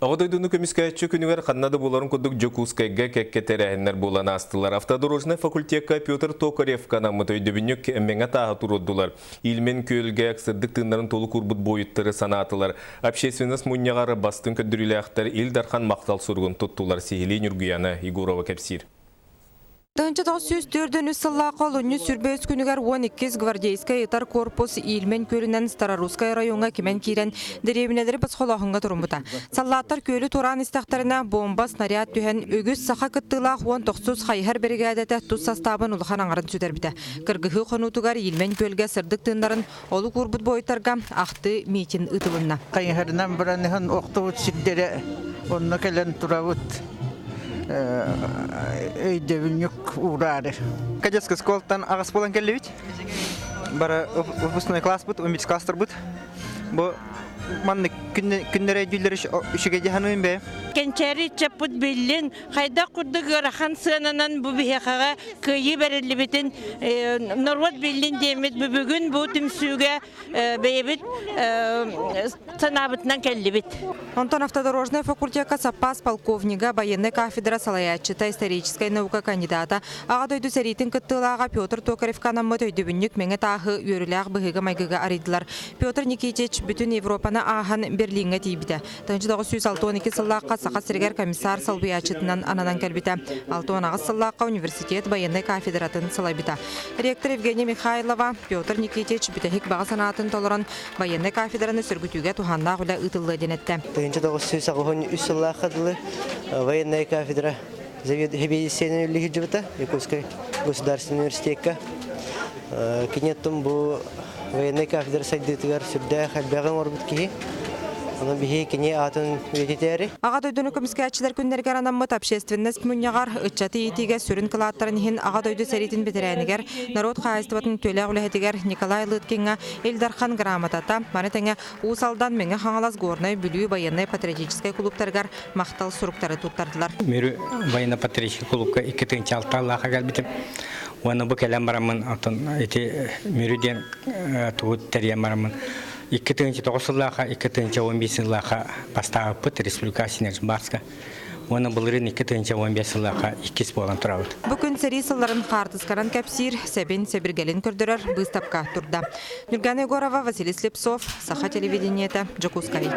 Аҕа дойдуну көмүскээччи күнүгэр ханна да буоларын курдук Дьокуускайга кэккэ тэрээһиннэр буолан аастылар. Автодорожнай факультекка Петр Токаревка анаммыт өйдөбүнньүк мэҥэ тааһы туруордулар. Ильмень күөлгэ сырдык тыыннарын толук уурбут буойуттары санаатылар. Общественность мунньаҕар бастыҥ көрдөрүүлээхтэр Ил Дархан махтал суругун туттулар. Сиһилии Ньургуяна Егорова кэпсиир. 1943 сыллаахха олунньу 23 күнүгэр 12 гвардейскай ытар корпус Ильмень күөлүнэн Старорусскай райоҥҥа кимэн киирэн дэриэбинэлэри босхолооһуҥҥа туруммута. Саллааттар күөлү туораан истэхтэринэ бомба, снаряд түһэн үгүс саха кыттыылаах 19 хайыһар биригээдэтэ тус састаабын улахан аҥарын сүтэрбитэ. Кыргыһыы хонуутугар Ильмень күөлгэ сырдык тыыннарын олук уурбут буойуттарга ахтыы митинг ыытылынна. Хайыһарынан баран иһэн охтубут сирдэрэ онно кэлэн турабыт өйдөбүнньүк уураары. Кадетскай школаттан аҕыс буолан кэллибит. Бары выпускной класспыт, 11 класстарбыт. Бу маннык күннэр өйдүүллэр үчүгэй дии саныыбын бэйэм. Кэнчээри ыччаппыт биллин, хайдах курдук ыарахан сыананан бу биһиэхэҕэ кыайыы бэриллибитин норуот биллин диэммит бүгүн бу түмсүүгэ бэйэбит санаабытынан кэллибит. Онтон автодорожнай факультекка саппаас полковнига, военнай кафедра салайааччыта, историческай наука кандидата, Аҕа дойду сэриитин кыттыылааҕа Петр Токаревка анаммыт өйдөбүнньүк мэҥэ тааһы үөрүүлээх быһыыга-майгыга арыйдылар. Петр Никитич бүтүн Европаны ааһан Берлиҥҥэ тиийбитэ. 1962 сыллаахха Саха сиригэр комиссар солбуйааччытынан ананан кэлбитэ. 68 сыллаахха университет военнай кафедратын салайбыта. Ректор Евгения Михайлова Петр Никитич бүтэһик баҕа санаатын толорон военнай кафедраны сөргүтүүгэ туһааннаах үлэ ыытыллыа диэн эттэ. 1983 сыллаахха дылы военная кафедра заведующайынан үлэлии сылдьыбыта Якутскай государственный университекка. Киниэттэн бу военнай кафедра сайдыытыгар сүрдээх элбэҕи оҥорбут киһи. Ону биһи кини аатын үйэтитээри. Аҕа дойдуну көмүскээччилэр күннэригэр анаммыт общественность мунньаҕар ыччаты иитиигэ сүрүн кылааттарын иһин Аҕа дойду сэриитин бэтэрээнигэр, норуот хаһаайыстыбатын үтүөлээх үлэһитигэр Николай Лыткиҥҥа Ил Дархан грамотата, маны тэҥэ Уус Алдан, Мэҥэ Хаҥалас, Горнай, Бүлүү военнай-патриотическай кулууптарыгар махтал суруктары туттардылар. Мүрү военно-патриотическай кулуупка 2 тыһыынча кэлбитим. Уонна бу кэлэн бараммын, оттон ити Мүрү диэн тугу тэрийэн бараммын 2009 сыллааха, 2015 сыллааха бастаабыппыт республика Синерсбарска. Уонна былырыын 2015 сыллааха иккис буолан турабыт. Бу күн сэрии сылларын хаартысканан кэпсиир, сэбин сэбиргэлин көрдөрөр быыстапка турда. Нюргана Егорова, Василий Слепцов, Саха телевидениета, Дьокуускай.